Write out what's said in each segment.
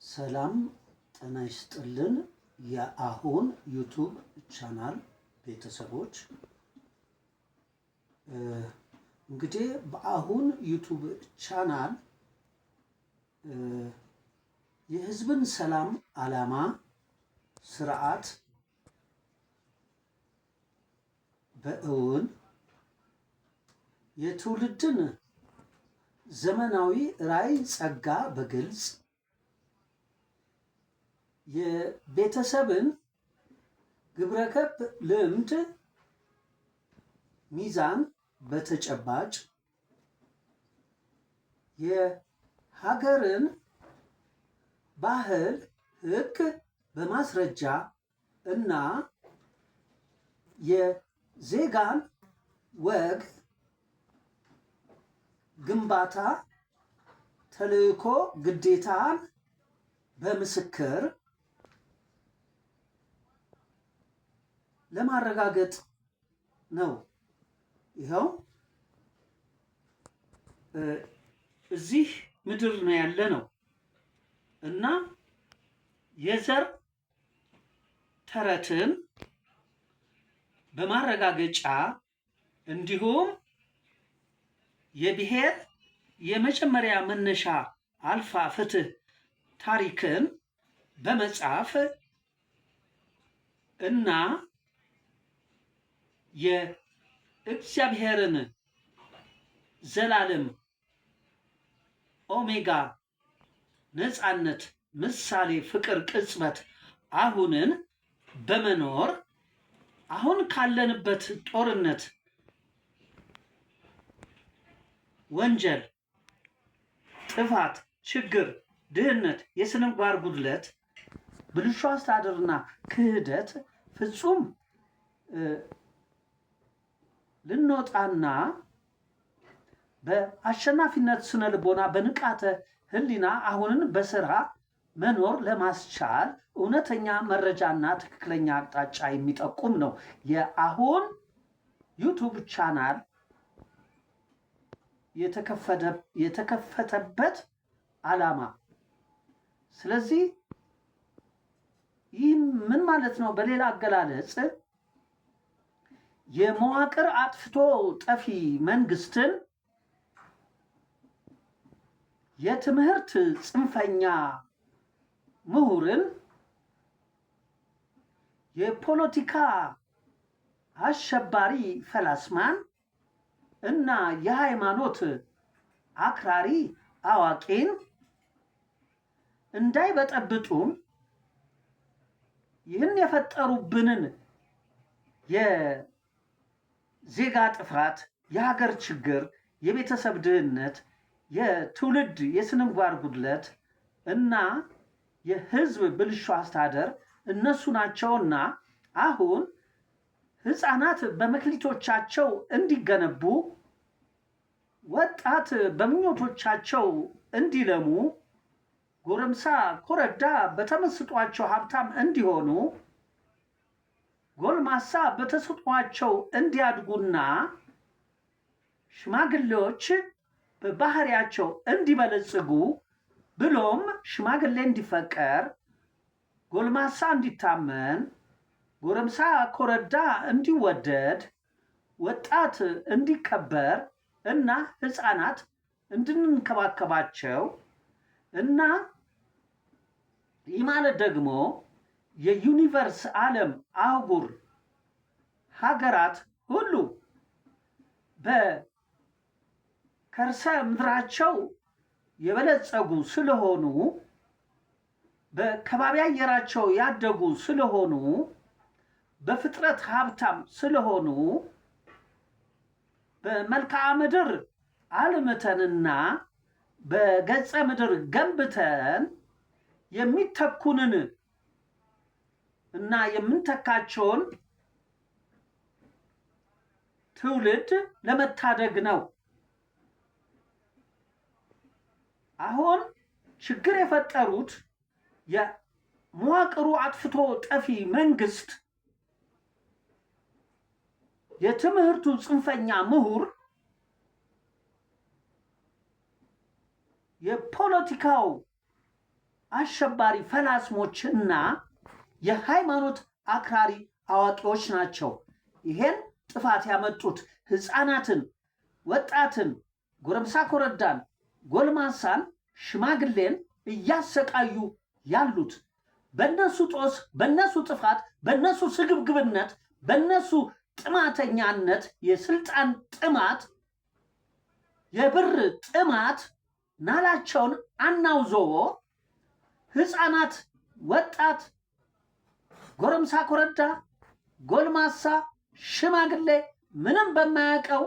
ሰላም ጤና ይስጥልን። የአሁን YouTube channel ቤተሰቦች፣ እንግዲህ በአሁን YouTube channel የሕዝብን ሰላም ዓላማ ስርዓት በእውን፣ የትውልድን ዘመናዊ ራዕይ ጸጋ በግልጽ፣ የቤተሰብን ግብረገብ ልምድ ሚዛን በተጨባጭ፣ የሀገርን ባህል ሕግ በማስረጃ እና የዜጋን ወግ ግንባታ ተልዕኮ ግዴታን በምስክር ለማረጋገጥ ነው። ይኸው እዚህ ምድር ነው ያለ ነው እና የዘር ተረትን በማረጋገጫ እንዲሁም የብሔር የመጀመሪያ መነሻ አልፋ ፍትህ ታሪክን በመጻፍ እና የእግዚአብሔርን ዘላለም ኦሜጋ ነፃነት ምሳሌ ፍቅር ቅጽበት አሁንን በመኖር አሁን ካለንበት ጦርነት፣ ወንጀል፣ ጥፋት፣ ችግር፣ ድህነት፣ የስነ ምግባር ጉድለት፣ ብልሹ አስተዳደርና ክህደት ፍጹም ልንወጣና በአሸናፊነት ስነ ልቦና በንቃተ ሕሊና አሁንን በስራ መኖር ለማስቻል እውነተኛ መረጃና ትክክለኛ አቅጣጫ የሚጠቁም ነው። የአሁን YouTube channel የተከፈተበት ዓላማ። ስለዚህ ይህ ምን ማለት ነው? በሌላ አገላለጽ የመዋቅር አጥፍቶ ጠፊ መንግስትን፣ የትምህርት ጽንፈኛ ምሁርን፣ የፖለቲካ አሸባሪ ፈላስማን እና የሃይማኖት አክራሪ አዋቂን እንዳይበጠብጡን ይህን የፈጠሩብንን የዜጋ ጥፋት፣ የሀገር ችግር፣ የቤተሰብ ድህነት፣ የትውልድ የስነ ምግባር ጉድለት እና የህዝብ ብልሹ አስተዳደር እነሱ ናቸውና አሁን ህፃናት በመክሊቶቻቸው እንዲገነቡ፣ ወጣት በምኞቶቻቸው እንዲለሙ፣ ጎረምሳ ኮረዳ በተመስጧቸው ሀብታም እንዲሆኑ፣ ጎልማሳ በተሰጧቸው እንዲያድጉና ሽማግሌዎች በባህሪያቸው እንዲበለጽጉ ብሎም ሽማግሌ እንዲፈቀር፣ ጎልማሳ እንዲታመን፣ ጎረምሳ ኮረዳ እንዲወደድ፣ ወጣት እንዲከበር እና ህፃናት እንድንንከባከባቸው እና ይህ ማለት ደግሞ የ universe ዓለም አህጉር ሀገራት ሁሉ በከርሰ ምድራቸው የበለጸጉ ስለሆኑ፣ በከባቢ አየራቸው ያደጉ ስለሆኑ፣ በፍጥረት ሀብታም ስለሆኑ በመልክዓ ምድር አልምተንና በገጸ ምድር ገንብተን የሚተኩንን እና የምንተካቸውን ትውልድ ለመታደግ ነው። አሁን ችግር የፈጠሩት የመዋቅሩ አጥፍቶ ጠፊ መንግስት፣ የትምህርቱ ጽንፈኛ ምሁር፣ የፖለቲካው አሸባሪ ፈላስሞችና የሃይማኖት አክራሪ አዋቂዎች ናቸው። ይሄን ጥፋት ያመጡት ሕፃናትን፣ ወጣትን፣ ጎረምሳ ኮረዳን፣ ጎልማሳን፣ ሽማግሌን እያሰቃዩ ያሉት በእነሱ ጦስ፣ በእነሱ ጥፋት፣ በእነሱ ስግብግብነት፣ በእነሱ ጥማተኛነት፣ የስልጣን ጥማት፣ የብር ጥማት ናላቸውን አናውዞ ሕፃናት፣ ወጣት፣ ጎረምሳ ኮረዳ፣ ጎልማሳ፣ ሽማግሌ ምንም በማያውቀው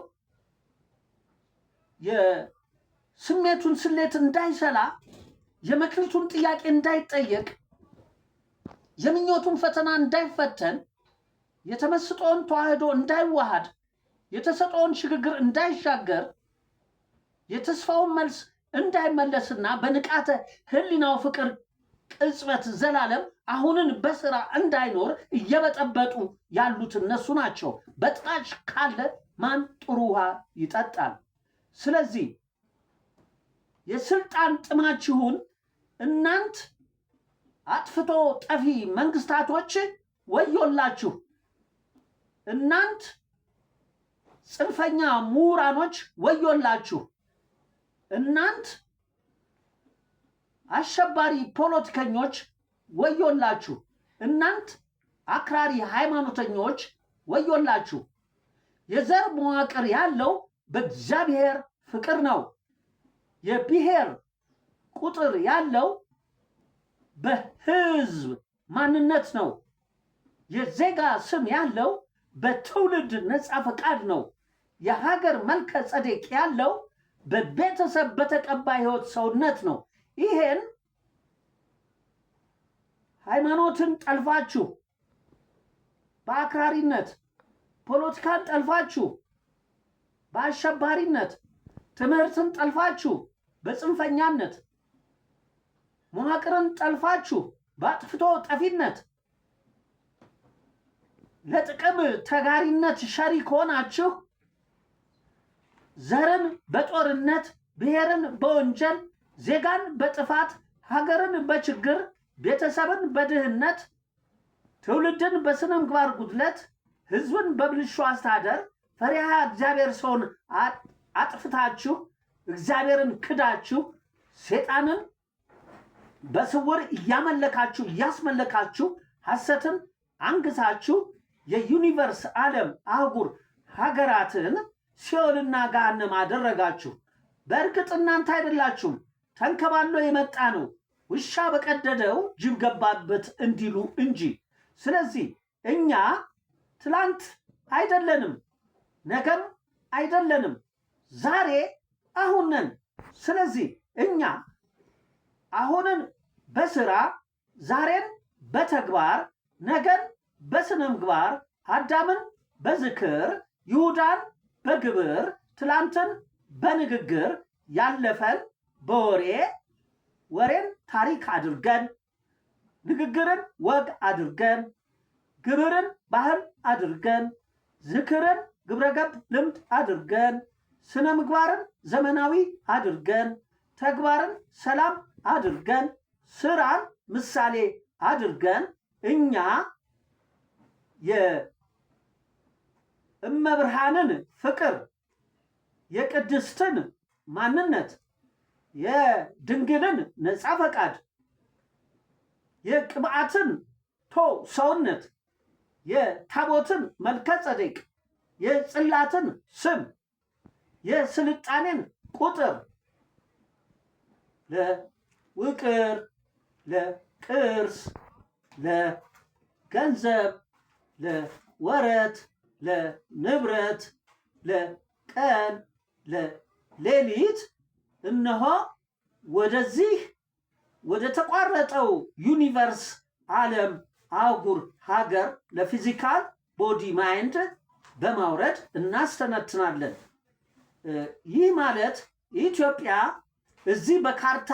የስሜቱን ስሌት እንዳይሰላ፣ የመክሊቱን ጥያቄ እንዳይጠየቅ፣ የምኞቱን ፈተና እንዳይፈተን፣ የተመስጦውን ተዋህዶ እንዳይዋሃድ፣ የተሰጠውን ሽግግር እንዳይሻገር፣ የተስፋውን መልስ እንዳይመለስና በንቃተ ሕሊናው ፍቅር ቅጽበት ዘላለም አሁንን በስራ እንዳይኖር እየበጠበጡ ያሉት እነሱ ናቸው። በጥራጭ ካለ ማን ጥሩ ውሃ ይጠጣል? ስለዚህ የስልጣን ጥማችሁን እናንት አጥፍቶ ጠፊ መንግስታቶች ወዮላችሁ። እናንት ጽንፈኛ ምሁራኖች ወዮላችሁ። እናንት አሸባሪ ፖለቲከኞች ወዮላችሁ። እናንት አክራሪ ሃይማኖተኞች ወዮላችሁ። የዘር መዋቅር ያለው በእግዚአብሔር ፍቅር ነው። የብሔር ቁጥር ያለው በህዝብ ማንነት ነው። የዜጋ ስም ያለው በትውልድ ነፃ ፈቃድ ነው። የሀገር መልከ ጸዴቅ ያለው በቤተሰብ በተቀባይ ህይወት ሰውነት ነው። ይሄን ሃይማኖትን ጠልፋችሁ በአክራሪነት፣ ፖለቲካን ጠልፋችሁ በአሸባሪነት፣ ትምህርትን ጠልፋችሁ በጽንፈኛነት፣ መዋቅርን ጠልፋችሁ በአጥፍቶ ጠፊነት፣ ለጥቅም ተጋሪነት ሸሪክ ሆናችሁ ዘርን በጦርነት፣ ብሔርን በወንጀል፣ ዜጋን በጥፋት፣ ሀገርን በችግር፣ ቤተሰብን በድህነት፣ ትውልድን በስነ ምግባር ጉድለት፣ ህዝብን በብልሹ አስተዳደር፣ ፈሪሃ እግዚአብሔር ሰውን አጥፍታችሁ እግዚአብሔርን ክዳችሁ ሴጣንን በስውር እያመለካችሁ እያስመለካችሁ ሐሰትን አንግሳችሁ የ universe ዓለም አህጉር ሀገራትን ሲኦልና ገሃነም አደረጋችሁ። በእርግጥ እናንተ አይደላችሁም፣ ተንከባሎ የመጣ ነው፣ ውሻ በቀደደው ጅብ ገባበት እንዲሉ እንጂ። ስለዚህ እኛ ትላንት አይደለንም፣ ነገም አይደለንም፣ ዛሬ አሁን ነን። ስለዚህ እኛ አሁንን በስራ፣ ዛሬን በተግባር፣ ነገን በስነ ምግባር፣ አዳምን በዝክር፣ ይሁዳን በግብር፣ ትላንትን በንግግር፣ ያለፈን በወሬ፣ ወሬን ታሪክ አድርገን፣ ንግግርን ወግ አድርገን፣ ግብርን ባህል አድርገን፣ ዝክርን ግብረገብ ልምድ አድርገን፣ ስነ ምግባርን ዘመናዊ አድርገን፣ ተግባርን ሰላም አድርገን፣ ስራን ምሳሌ አድርገን እኛ የእመብርሃንን ፍቅር፣ የቅድስትን ማንነት፣ የድንግልን ነፃ ፈቃድ፣ የቅብዓትን ቶ ሰውነት፣ የታቦትን መልከ ጸዴቅ፣ የጽላትን ስም፣ የስልጣኔን ቁጥር ለውቅር፣ ለቅርስ፣ ለገንዘብ፣ ለወረት፣ ለንብረት፣ ለቀን፣ ለሌሊት እነሆ ወደዚህ ወደ ተቋረጠው universe ዓለም አህጉር ሀገር ለ physical body mind በማውረድ እናስተነትናለን። ይህ ማለት ኢትዮጵያ እዚህ በካርታ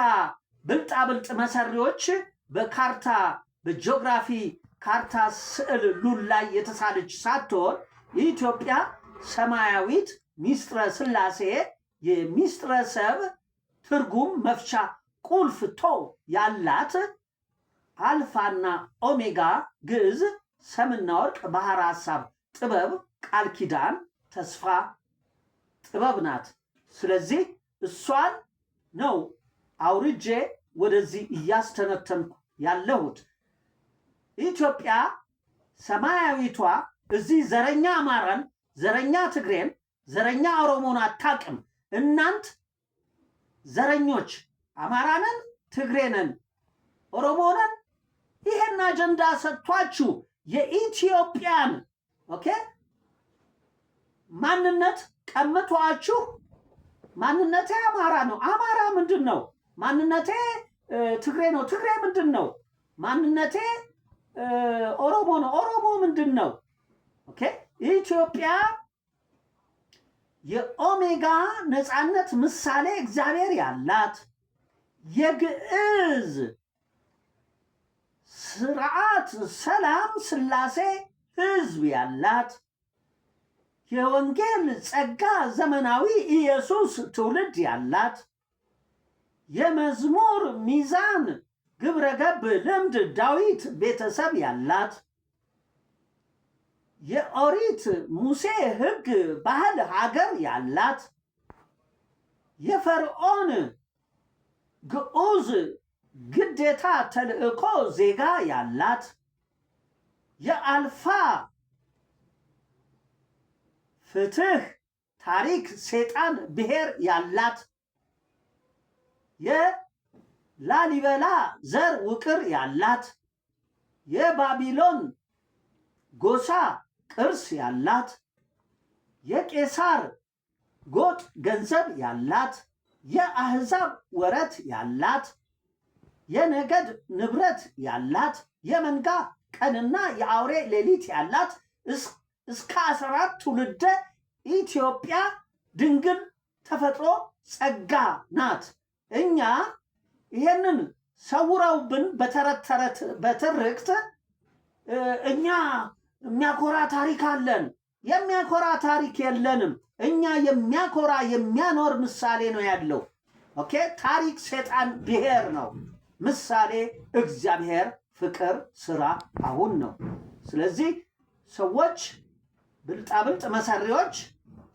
ብልጣብልጥ መሰሪዎች በካርታ በጂኦግራፊ ካርታ ስዕል ሉል ላይ የተሳለች ሳትሆን የኢትዮጵያ ሰማያዊት ሚስጥረ ስላሴ የሚስጥረ ሰብ ትርጉም መፍቻ ቁልፍ ቶ ያላት አልፋና ኦሜጋ ግዕዝ ሰምና ወርቅ ባህረ ሐሳብ ጥበብ ቃል ኪዳን ተስፋ ጥበብ ናት። ስለዚህ እሷን ነው አውርጄ ወደዚህ እያስተነተንኩ ያለሁት። ኢትዮጵያ ሰማያዊቷ እዚህ ዘረኛ አማራን፣ ዘረኛ ትግሬን፣ ዘረኛ ኦሮሞን አታውቅም። እናንት ዘረኞች አማራንን፣ ትግሬንን፣ ኦሮሞንን ይሄን አጀንዳ ሰጥቷችሁ የኢትዮጵያን okay ማንነት ቀምቷችሁ፣ ማንነቴ አማራ ነው። አማራ ምንድን ነው? ማንነቴ ትግሬ ነው። ትግሬ ምንድን ነው? ማንነቴ ኦሮሞ ነው። ኦሮሞ ምንድን ነው? Okay፣ ኢትዮጵያ የኦሜጋ ነፃነት ምሳሌ እግዚአብሔር ያላት፣ የግዕዝ ስርዓት ሰላም ስላሴ ህዝብ ያላት፣ የወንጌል ጸጋ ዘመናዊ ኢየሱስ ትውልድ ያላት፣ የመዝሙር ሚዛን ግብረገብ ልምድ ዳዊት ቤተሰብ ያላት፣ የኦሪት ሙሴ ህግ ባህል ሀገር ያላት፣ የፈርዖን ግዑዝ ግዴታ ተልእኮ ዜጋ ያላት፣ የአልፋ ፍትህ ታሪክ ሴጣን ብሔር ያላት፣ የላሊበላ ዘር ውቅር ያላት፣ የባቢሎን ጎሳ ቅርስ ያላት፣ የቄሳር ጎጥ ገንዘብ ያላት፣ የአህዛብ ወረት ያላት፣ የነገድ ንብረት ያላት፣ የመንጋ ቀንና የአውሬ ሌሊት ያላት፣ እስከ 14 ትውልደ ኢትዮጵያ ድንግል ተፈጥሮ ጸጋ ናት። እኛ ይሄንን ሰውረውብን በተረት ተረት በትርክት እኛ የሚያኮራ ታሪክ አለን። የሚያኮራ ታሪክ የለንም። እኛ የሚያኮራ የሚያኖር ምሳሌ ነው ያለው። Okay፣ ታሪክ ሴጣን ብሔር ነው። ምሳሌ እግዚአብሔር ፍቅር ስራ አሁን ነው። ስለዚህ ሰዎች ብልጣብልጥ መሰሪዎች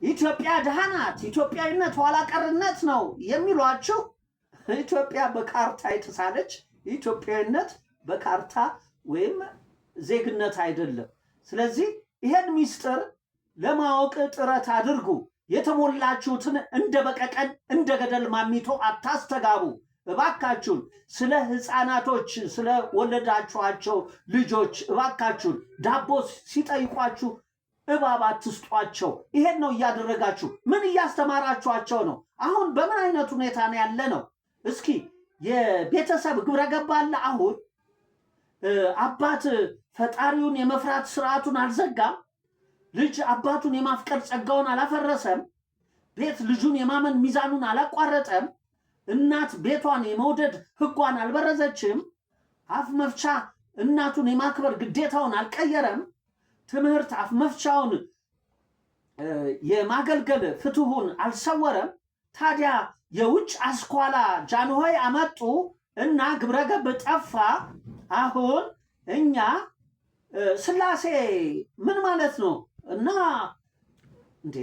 ኢትዮጵያ ድሃ ናት፣ ኢትዮጵያዊነት ኋላ ቀርነት ነው የሚሏችሁ፣ ኢትዮጵያ በካርታ የተሳለች፣ ኢትዮጵያዊነት በካርታ ወይም ዜግነት አይደለም። ስለዚህ ይሄን ሚስጥር ለማወቅ ጥረት አድርጉ። የተሞላችሁትን እንደ በቀቀን እንደ ገደል ማሚቶ አታስተጋቡ። እባካችሁን ስለ ሕፃናቶች፣ ስለ ወለዳችኋቸው ልጆች እባካችሁን ዳቦ ሲጠይቋችሁ እባብ አትስጧቸው። ይሄን ነው እያደረጋችሁ። ምን እያስተማራችኋቸው ነው? አሁን በምን አይነት ሁኔታ ነው ያለ ነው? እስኪ የቤተሰብ ግብረ ገብ አለ። አሁን አባት ፈጣሪውን የመፍራት ስርዓቱን አልዘጋም። ልጅ አባቱን የማፍቀር ጸጋውን አላፈረሰም። ቤት ልጁን የማመን ሚዛኑን አላቋረጠም። እናት ቤቷን የመውደድ ሕጓን አልበረዘችም። አፍ መፍቻ እናቱን የማክበር ግዴታውን አልቀየረም። ትምህርት አፍ መፍቻውን የማገልገል ፍትሁን አልሰወረም። ታዲያ የውጭ አስኳላ ጃንሆይ አመጡ እና ግብረገብ ጠፋ። አሁን እኛ ስላሴ ምን ማለት ነው? እና እንዴ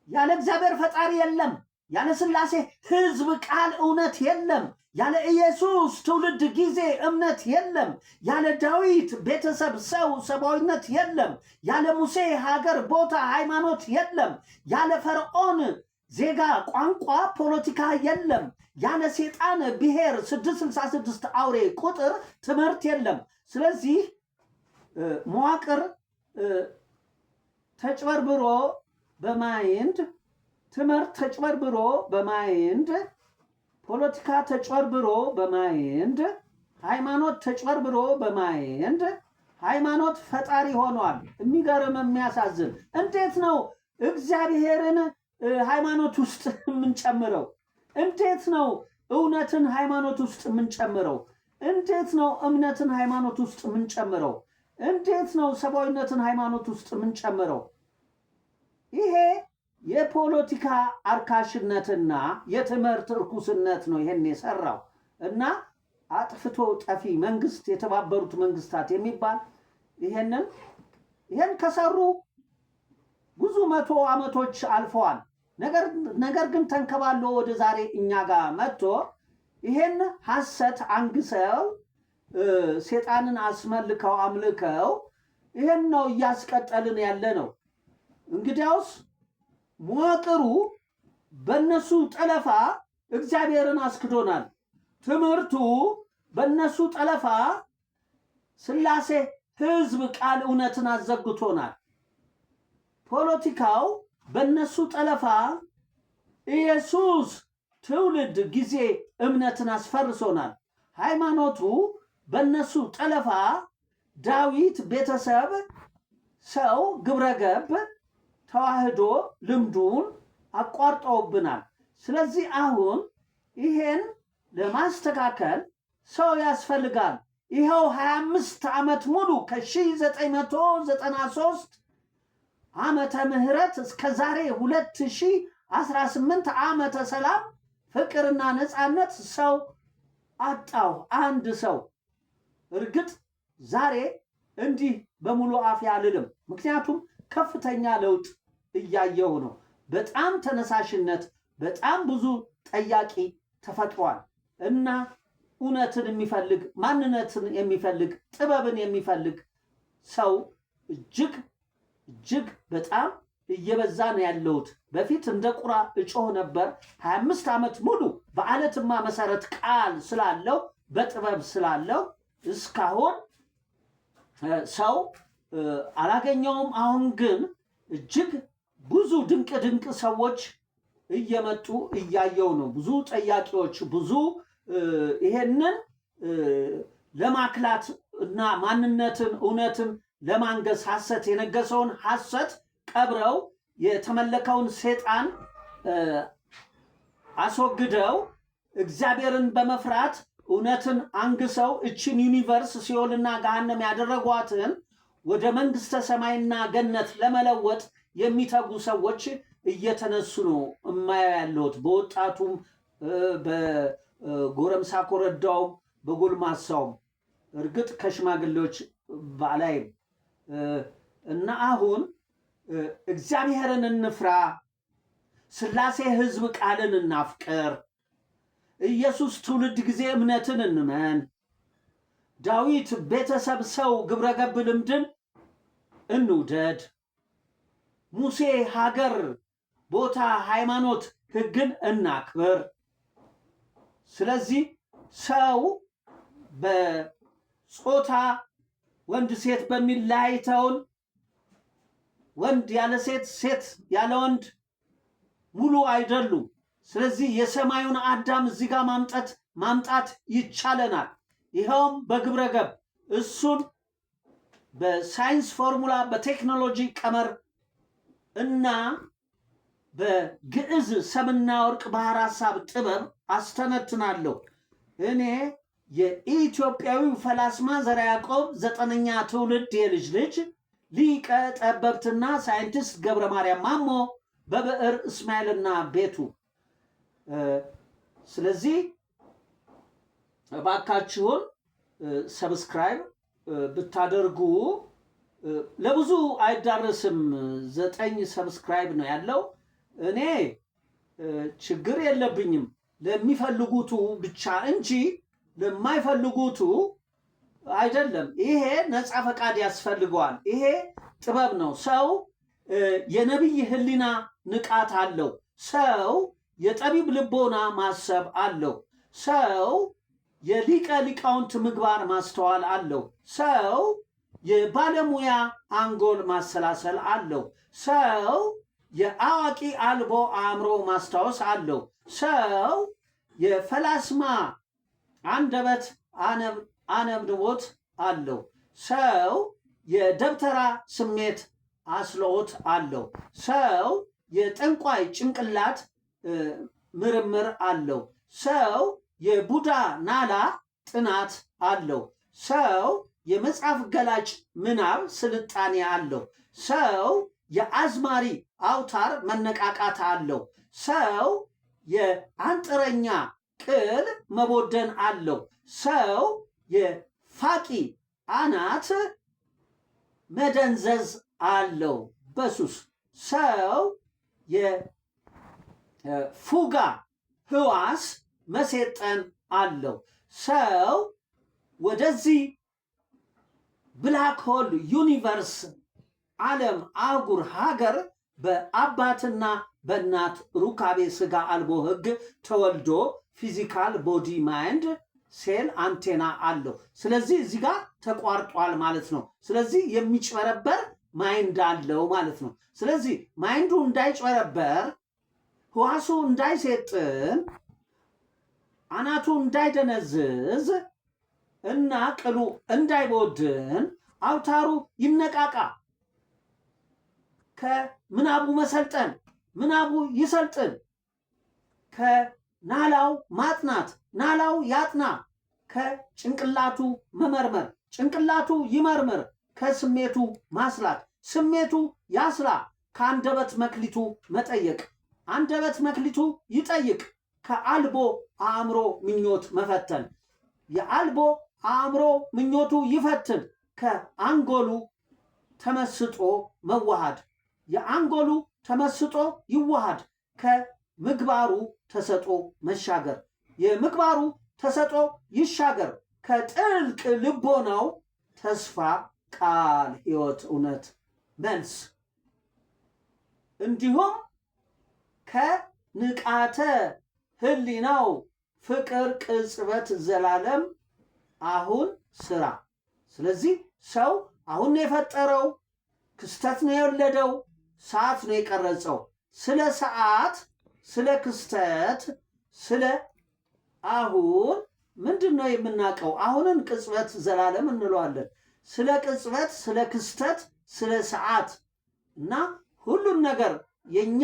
ያለ እግዚአብሔር ፈጣሪ የለም። ያለ ስላሴ ህዝብ ቃል እውነት የለም። ያለ ኢየሱስ ትውልድ ጊዜ እምነት የለም። ያለ ዳዊት ቤተሰብ ሰው ሰብአዊነት የለም። ያለ ሙሴ ሀገር ቦታ ሃይማኖት የለም። ያለ ፈርዖን ዜጋ ቋንቋ ፖለቲካ የለም። ያለ ሴጣን ብሔር 666 አውሬ ቁጥር ትምህርት የለም። ስለዚህ መዋቅር ተጭበርብሮ በ mind፣ ትምህርት ተጭበርብሮ በ mind፣ ፖለቲካ ተጭበርብሮ በ mind፣ ሃይማኖት ተጭበርብሮ በ mind ሃይማኖት ፈጣሪ ሆኗል። የሚገርም የሚያሳዝን። እንዴት ነው እግዚአብሔርን ሃይማኖት ውስጥ የምንጨምረው? እንዴት ነው እውነትን ሃይማኖት ውስጥ የምንጨምረው? እንዴት ነው እምነትን ሃይማኖት ውስጥ የምንጨምረው? እንዴት ነው ሰብአዊነትን ሃይማኖት ውስጥ የምንጨምረው? ይሄ የፖለቲካ አርካሽነትና የትምህርት እርኩስነት ነው ይሄን የሰራው። እና አጥፍቶ ጠፊ መንግስት የተባበሩት መንግስታት የሚባል ይሄንን ይሄን ከሰሩ ብዙ መቶ ዓመቶች አልፈዋል። ነገር ግን ተንከባሎ ወደ ዛሬ እኛ ጋር መጥቶ ይሄን ሐሰት አንግሰው፣ ሴጣንን አስመልከው አምልከው ይሄን ነው እያስቀጠልን ያለ ነው። እንግዲያውስ መዋቅሩ በእነሱ ጠለፋ እግዚአብሔርን አስክዶናል። ትምህርቱ በእነሱ ጠለፋ ስላሴ ሕዝብ ቃል እውነትን አዘግቶናል። ፖለቲካው በእነሱ ጠለፋ ኢየሱስ ትውልድ ጊዜ እምነትን አስፈርሶናል። ሃይማኖቱ በእነሱ ጠለፋ ዳዊት ቤተሰብ ሰው ግብረገብ ተዋህዶ ልምዱን አቋርጠውብናል። ስለዚህ አሁን ይሄን ለማስተካከል ሰው ያስፈልጋል። ይኸው 25 ዓመት ሙሉ ከ1993 ዓመተ ምህረት እስከ ዛሬ 2018 ዓመተ ሰላም፣ ፍቅርና ነፃነት ሰው አጣሁ፣ አንድ ሰው። እርግጥ ዛሬ እንዲህ በሙሉ አፌ አልልም። ምክንያቱም ከፍተኛ ለውጥ እያየሁ ነው። በጣም ተነሳሽነት፣ በጣም ብዙ ጠያቂ ተፈጥሯል እና እውነትን የሚፈልግ፣ ማንነትን የሚፈልግ፣ ጥበብን የሚፈልግ ሰው እጅግ እጅግ በጣም እየበዛ ነው ያለውት። በፊት እንደ ቁራ እጮህ ነበር። 25 ዓመት ሙሉ በአለትማ መሰረት ቃል ስላለው፣ በጥበብ ስላለው እስካሁን ሰው አላገኘውም። አሁን ግን እጅግ ብዙ ድንቅ ድንቅ ሰዎች እየመጡ እያየው ነው። ብዙ ጠያቂዎች፣ ብዙ ይሄንን ለማክላት እና ማንነትን እውነትን ለማንገስ፣ ሐሰት የነገሰውን ሐሰት ቀብረው፣ የተመለከውን ሴጣን አስወግደው፣ እግዚአብሔርን በመፍራት እውነትን አንግሰው እችን universe ሲኦልና ገሃነም ያደረጓትን ወደ መንግስተ ሰማይና ገነት ለመለወጥ የሚተጉ ሰዎች እየተነሱ ነው እማየው ያለሁት፣ በወጣቱም፣ በጎረምሳ ኮረዳውም፣ በጎልማሳውም፣ እርግጥ ከሽማግሌዎች በላይም። እና አሁን እግዚአብሔርን እንፍራ፣ ስላሴ ህዝብ ቃልን እናፍቅር፣ ኢየሱስ ትውልድ ጊዜ እምነትን እንመን፣ ዳዊት ቤተሰብ ሰው ግብረገብ ልምድን እንውደድ፣ ሙሴ ሀገር ቦታ ሃይማኖት ህግን እናክብር። ስለዚህ ሰው በጾታ ወንድ ሴት በሚል ለያይተውን ወንድ ያለ ሴት፣ ሴት ያለ ወንድ ሙሉ አይደሉም። ስለዚህ የሰማዩን አዳም እዚህ ጋር ማምጣት ይቻለናል። ይኸውም በግብረ ገብ፣ እሱን በሳይንስ ፎርሙላ፣ በቴክኖሎጂ ቀመር እና በግዕዝ ሰምና ወርቅ ባህር ሀሳብ ጥበብ አስተነትናለሁ። እኔ የኢትዮጵያዊው ፈላስማ ዘርዓ ያዕቆብ ዘጠነኛ ትውልድ የልጅ ልጅ ሊቀ ጠበብትና ሳይንቲስት ገብረ ማርያም ማሞ በብዕር እስማኤልና ቤቱ። ስለዚህ እባካችሁን subscribe ብታደርጉ ለብዙ አይዳረስም። 9 subscribe ነው ያለው። እኔ ችግር የለብኝም፣ ለሚፈልጉቱ ብቻ እንጂ ለማይፈልጉቱ አይደለም። ይሄ ነፃ ፈቃድ ያስፈልገዋል። ይሄ ጥበብ ነው። ሰው የነቢይ ሕሊና ንቃት አለው። ሰው የጠቢብ ልቦና ማሰብ አለው። ሰው የሊቀ ሊቃውንት ምግባር ማስተዋል አለው። ሰው የባለሙያ አንጎል ማሰላሰል አለው። ሰው የአዋቂ አልቦ አእምሮ ማስታወስ አለው። ሰው የፈላስማ አንደበት አነብንቦት አለው። ሰው የደብተራ ስሜት አስልኦት አለው። ሰው የጠንቋይ ጭንቅላት ምርምር አለው። ሰው የቡዳ ናላ ጥናት አለው። ሰው የመጽሐፍ ገላጭ ምናብ ስልጣኔ አለው። ሰው የአዝማሪ አውታር መነቃቃት አለው። ሰው የአንጥረኛ ቅል መቦደን አለው። ሰው የፋቂ አናት መደንዘዝ አለው በሱስ። ሰው የፉጋ ህዋስ መሴጠን አለው። ሰው ወደዚህ black hole universe ዓለም አህጉር ሀገር በአባትና በእናት ሩካቤ ስጋ አልቦ ህግ ተወልዶ physical body mind cell አንቴና አለው። ስለዚህ እዚህ ጋር ተቋርጧል ማለት ነው። ስለዚህ የሚጭበረበር mind አለው ማለት ነው። ስለዚህ mind ኡ እንዳይጭበረበር፣ ህዋሱ እንዳይሴጥን፣ አናቱ እንዳይደነዝዝ እና ቅሉ እንዳይቦድን አውታሩ ይነቃቃ፣ ከምናቡ መሰልጠን ምናቡ ይሰልጥን፣ ከናላው ማጥናት ናላው ያጥና፣ ከጭንቅላቱ መመርመር ጭንቅላቱ ይመርምር፣ ከስሜቱ ማስላት ስሜቱ ያስላ፣ ከአንደበት መክሊቱ መጠየቅ አንደበት መክሊቱ ይጠይቅ፣ ከአልቦ አእምሮ ምኞት መፈተን የአልቦ አእምሮ ምኞቱ ይፈትን፣ ከአንጎሉ ተመስጦ መዋሃድ የአንጎሉ ተመስጦ ይዋሃድ፣ ከምግባሩ ተሰጦ መሻገር የምግባሩ ተሰጦ ይሻገር፣ ከጥልቅ ልቦናው ተስፋ ቃል ሕይወት እውነት መልስ እንዲሁም ከንቃተ ህሊናው ፍቅር ቅጽበት ዘላለም አሁን ስራ። ስለዚህ ሰው አሁን ነው የፈጠረው፣ ክስተት ነው የወለደው፣ ሰዓት ነው የቀረጸው። ስለ ሰዓት፣ ስለ ክስተት፣ ስለ አሁን ምንድን ነው የምናውቀው? አሁንን ቅጽበት ዘላለም እንለዋለን። ስለ ቅጽበት፣ ስለ ክስተት፣ ስለ ሰዓት እና ሁሉን ነገር የኛ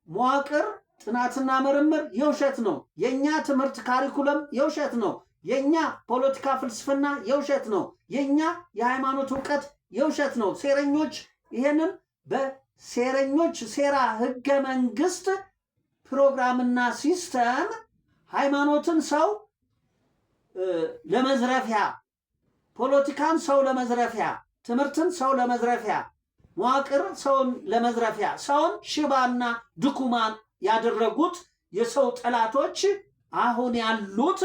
መዋቅር ጥናትና ምርምር የውሸት ነው። የኛ ትምህርት curriculum የውሸት ነው። የኛ ፖለቲካ ፍልስፍና የውሸት ነው። የኛ የሃይማኖት እውቀት የውሸት ነው። ሴረኞች ይሄንን በሴረኞች ሴራ ህገ መንግስት ፕሮግራምና system ሃይማኖትን ሰው ለመዝረፊያ፣ ፖለቲካን ሰው ለመዝረፊያ፣ ትምህርትን ሰው ለመዝረፊያ፣ መዋቅር ሰውን ለመዝረፊያ፣ ሰውን ሽባና ድኩማን ያደረጉት የሰው ጠላቶች አሁን ያሉት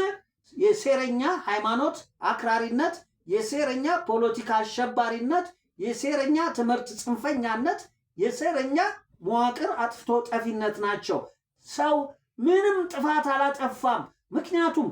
የሴረኛ ሃይማኖት አክራሪነት፣ የሴረኛ ፖለቲካ አሸባሪነት፣ የሴረኛ ትምህርት ጽንፈኛነት፣ የሴረኛ መዋቅር አጥፍቶ ጠፊነት ናቸው። ሰው ምንም ጥፋት አላጠፋም። ምክንያቱም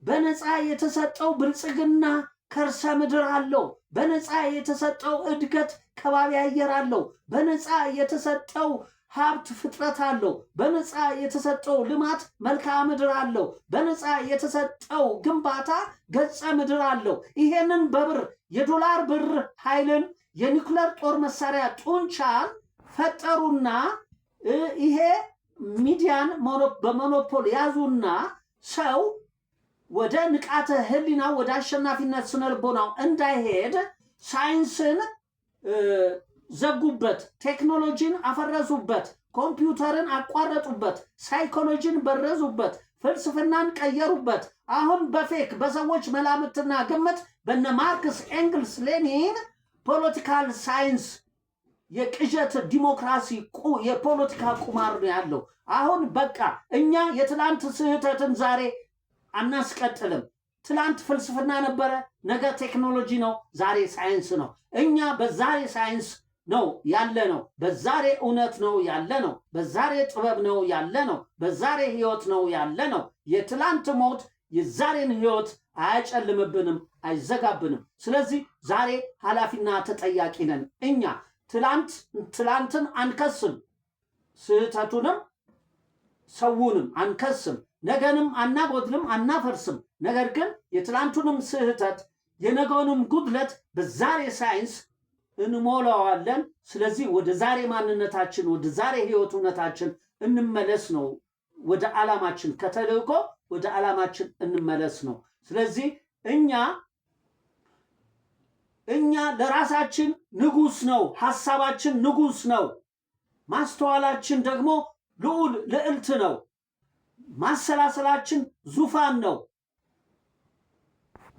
በነፃ የተሰጠው ብልጽግና ከርሰ ምድር አለው። በነፃ የተሰጠው እድገት ከባቢ አየር አለው። በነፃ የተሰጠው ሀብት ፍጥረት አለው። በነፃ የተሰጠው ልማት መልክዓ ምድር አለው። በነፃ የተሰጠው ግንባታ ገጸ ምድር አለው። ይሄንን በብር የዶላር ብር ኃይልን የኒኩለር ጦር መሳሪያ ጡንቻን ፈጠሩና ይሄ ሚዲያን በ monopoly ያዙና ሰው ወደ ንቃተ ህሊና ወደ አሸናፊነት ስነልቦናው እንዳይሄድ ሳይንስን ዘጉበት፣ ቴክኖሎጂን አፈረሱበት፣ ኮምፒውተርን አቋረጡበት፣ ሳይኮሎጂን በረዙበት፣ ፍልስፍናን ቀየሩበት። አሁን በ fake በሰዎች መላምትና ግምት በነ ማርክስ፣ ኤንግልስ፣ ሌኒን political science የቅዠት ዲሞክራሲ የፖለቲካ ቁማር ነው ያለው። አሁን በቃ እኛ የትላንት ስህተትን ዛሬ አናስቀጥልም። ትላንት ፍልስፍና ነበረ፣ ነገ ቴክኖሎጂ ነው፣ ዛሬ ሳይንስ ነው። እኛ በዛሬ ሳይንስ ነው ያለ ነው። በዛሬ እውነት ነው ያለ ነው። በዛሬ ጥበብ ነው ያለ ነው። በዛሬ ህይወት ነው ያለ ነው። የትላንት ሞት የዛሬን ህይወት አያጨልምብንም፣ አይዘጋብንም። ስለዚህ ዛሬ ኃላፊና ተጠያቂ ነን እኛ። ትላንትን አንከስም፣ ስህተቱንም ሰውንም አንከስም፣ ነገንም አናጎድልም፣ አናፈርስም። ነገር ግን የትላንቱንም ስህተት የነገውንም ጉድለት በዛሬ ሳይንስ እንሞላዋለን። ስለዚህ ወደ ዛሬ ማንነታችን ወደ ዛሬ ህይወት እውነታችን እንመለስ ነው። ወደ ዓላማችን ከተልእኮ ወደ ዓላማችን እንመለስ ነው። ስለዚህ እኛ ለራሳችን ንጉስ ነው። ሐሳባችን ንጉስ ነው። ማስተዋላችን ደግሞ ልዑል ልዕልት ነው። ማሰላሰላችን ዙፋን ነው።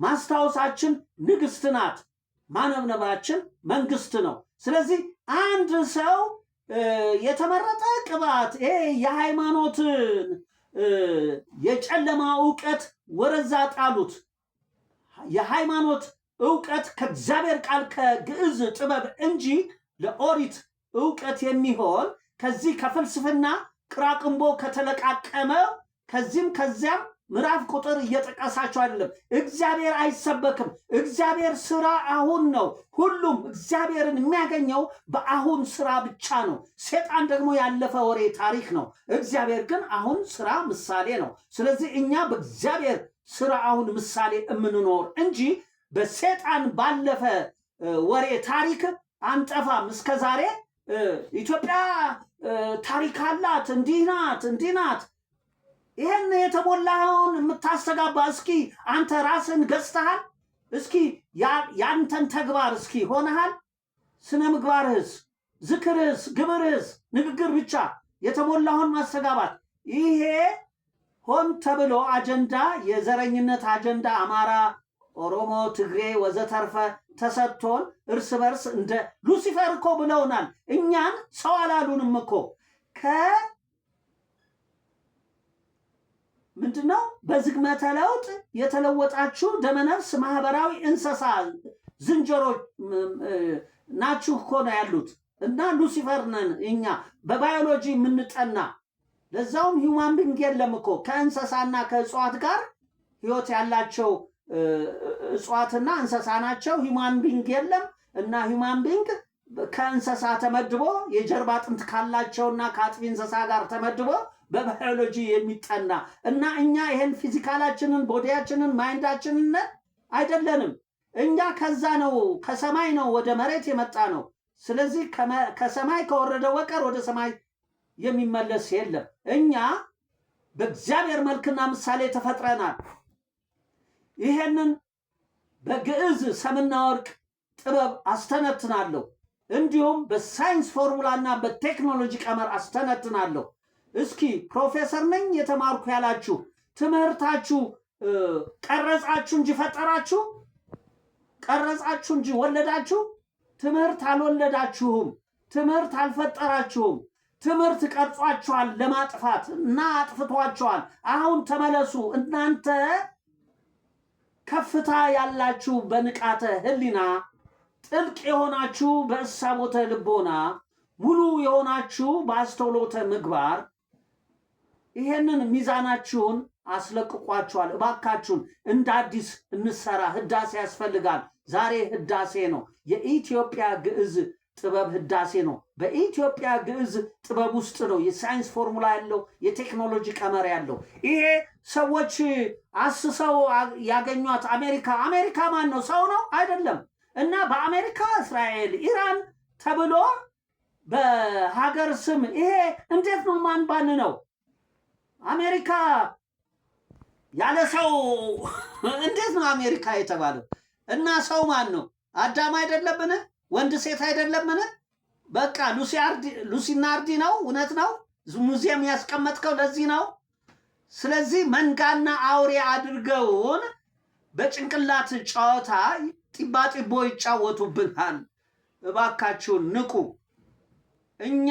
ማስታወሳችን ንግስት ናት። ማነብነባችን መንግስት ነው። ስለዚህ አንድ ሰው የተመረጠ ቅባት፣ ይሄ የሃይማኖትን የጨለማ እውቀት ወረዛ ጣሉት። የሃይማኖት እውቀት ከእግዚአብሔር ቃል ከግዕዝ ጥበብ እንጂ ለኦሪት እውቀት የሚሆን ከዚህ ከፍልስፍና ቅራቅንቦ ከተለቃቀመ ከዚህም ከዚያም ምዕራፍ ቁጥር እየጠቀሳቸው አይደለም። እግዚአብሔር አይሰበክም። እግዚአብሔር ስራ አሁን ነው። ሁሉም እግዚአብሔርን የሚያገኘው በአሁን ስራ ብቻ ነው። ሴጣን ደግሞ ያለፈ ወሬ ታሪክ ነው። እግዚአብሔር ግን አሁን ስራ ምሳሌ ነው። ስለዚህ እኛ በእግዚአብሔር ስራ አሁን ምሳሌ የምንኖር እንጂ በሴጣን ባለፈ ወሬ ታሪክ አንጠፋም። እስከ ዛሬ ኢትዮጵያ ታሪክ አላት፣ እንዲህ ናት፣ እንዲህ ናት። ይህን የተሞላኸውን የምታስተጋባ እስኪ አንተ ራስን ገዝተሃል? እስኪ ያንተን ተግባር እስኪ ሆነሃል? ስነ ምግባርህስ፣ ዝክርህስ፣ ግብርህስ ንግግር ብቻ የተሞላውን ማስተጋባት፣ ይሄ ሆን ተብሎ አጀንዳ፣ የዘረኝነት አጀንዳ አማራ፣ ኦሮሞ፣ ትግሬ ወዘተርፈ ተሰጥቶን እርስ በርስ እንደ ሉሲፈር እኮ ብለውናል። እኛን ሰው አላሉንም እኮ። ምንድን ነው? በዝግመተ ለውጥ የተለወጣችሁ ደመነፍስ ማህበራዊ እንስሳ ዝንጀሮ ናችሁ እኮ ነው ያሉት። እና ሉሲፈር ነን እኛ በባዮሎጂ የምንጠና። ለዛውም human being የለም እኮ። ከእንስሳና ከእጽዋት ጋር ህይወት ያላቸው እጽዋትና እንስሳ ናቸው። Human being የለም። እና human being ከእንስሳ ተመድቦ፣ የጀርባ አጥንት ካላቸውና ከአጥቢ እንስሳ ጋር ተመድቦ በባዮሎጂ የሚጠና። እና እኛ ይሄን physical ኣችንን፣ body ያችንን፣ mind ኣችንን አይደለንም። እኛ ከዛ ነው፣ ከሰማይ ነው ወደ መሬት የመጣ ነው። ስለዚህ ከሰማይ ከወረደ በቀር ወደ ሰማይ የሚመለስ የለም። እኛ በእግዚአብሔር መልክና ምሳሌ ተፈጥረናል። ይሄንን በግዕዝ ሰምና ወርቅ ጥበብ አስተነትናለሁ። እንዲሁም በሳይንስ ፎርሙላና በቴክኖሎጂ ቀመር አስተነትናለሁ። እስኪ ፕሮፌሰር ነኝ፣ የተማርኩ ያላችሁ ትምህርታችሁ ቀረጻችሁ እንጂ ፈጠራችሁ? ቀረጻችሁ እንጂ ወለዳችሁ? ትምህርት አልወለዳችሁም። ትምህርት አልፈጠራችሁም። ትምህርት ቀርጿችኋል ለማጥፋት እና አጥፍቷችኋል። አሁን ተመለሱ። እናንተ ከፍታ ያላችሁ በንቃተ ሕሊና፣ ጥልቅ የሆናችሁ በእሳቦተ ልቦና፣ ሙሉ የሆናችሁ በአስተውሎተ ምግባር ይሄንን ሚዛናችሁን አስለቅቋችኋል። እባካችሁን እንደ አዲስ እንሰራ። ህዳሴ ያስፈልጋል። ዛሬ ህዳሴ ነው። የኢትዮጵያ ግዕዝ ጥበብ ህዳሴ ነው። በኢትዮጵያ ግዕዝ ጥበብ ውስጥ ነው የሳይንስ ፎርሙላ ያለው፣ የቴክኖሎጂ ቀመር ያለው። ይሄ ሰዎች አስሰው ያገኟት አሜሪካ፣ አሜሪካ ማን ነው? ሰው ነው? አይደለም። እና በአሜሪካ፣ እስራኤል፣ ኢራን ተብሎ በሀገር ስም ይሄ እንዴት ነው? ማን ባን ነው? አሜሪካ ያለ ሰው እንዴት ነው አሜሪካ የተባለው? እና ሰው ማን ነው? አዳም አይደለምን? ወንድ ሴት አይደለምን? በቃ ሉሲና አርዲ ነው። እውነት ነው። ሙዚየም ያስቀመጥከው ለዚህ ነው። ስለዚህ መንጋና አውሬ አድርገውን በጭንቅላት ጨዋታ ጢባጢቦ ይጫወቱብናል። እባካችሁን ንቁ። እኛ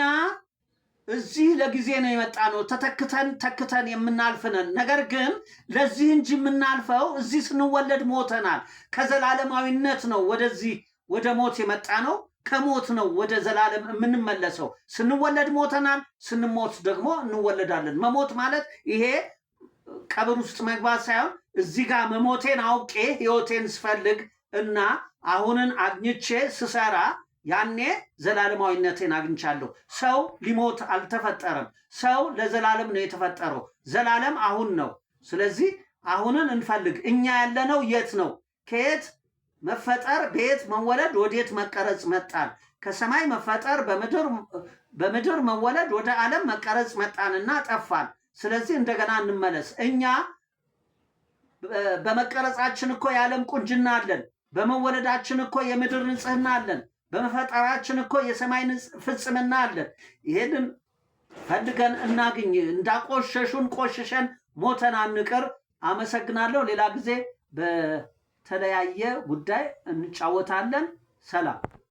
እዚህ ለጊዜ ነው የመጣነው። ተተክተን ተክተን የምናልፍ ነን። ነገር ግን ለዚህ እንጂ የምናልፈው እዚህ ስንወለድ ሞተናል። ከዘላለማዊነት ነው ወደዚህ ወደ ሞት የመጣነው። ከሞት ነው ወደ ዘላለም የምንመለሰው። ስንወለድ ሞተናል። ስንሞት ደግሞ እንወለዳለን። መሞት ማለት ይሄ ቀብር ውስጥ መግባት ሳይሆን እዚህ ጋር መሞቴን አውቄ ህይወቴን ስፈልግ እና አሁንን አግኝቼ ስሰራ ያኔ ዘላለማዊነቴን አግኝቻለሁ። ሰው ሊሞት አልተፈጠረም። ሰው ለዘላለም ነው የተፈጠረው። ዘላለም አሁን ነው። ስለዚህ አሁንን እንፈልግ። እኛ ያለነው የት ነው? ከየት መፈጠር፣ በየት መወለድ፣ ወዴት መቀረጽ መጣን? ከሰማይ መፈጠር፣ በምድር መወለድ፣ ወደ ዓለም መቀረጽ መጣንና ጠፋን። ስለዚህ እንደገና እንመለስ። እኛ በመቀረጻችን እኮ የዓለም ቁንጅና አለን። በመወለዳችን እኮ የምድር ንጽህና አለን። በመፈጠራችን እኮ የሰማይ ፍጽምና አለን። ይሄንን ፈልገን እናግኝ። እንዳቆሸሹን ቆሽሸን ሞተን አንቅር። አመሰግናለሁ። ሌላ ጊዜ በተለያየ ጉዳይ እንጫወታለን። ሰላም።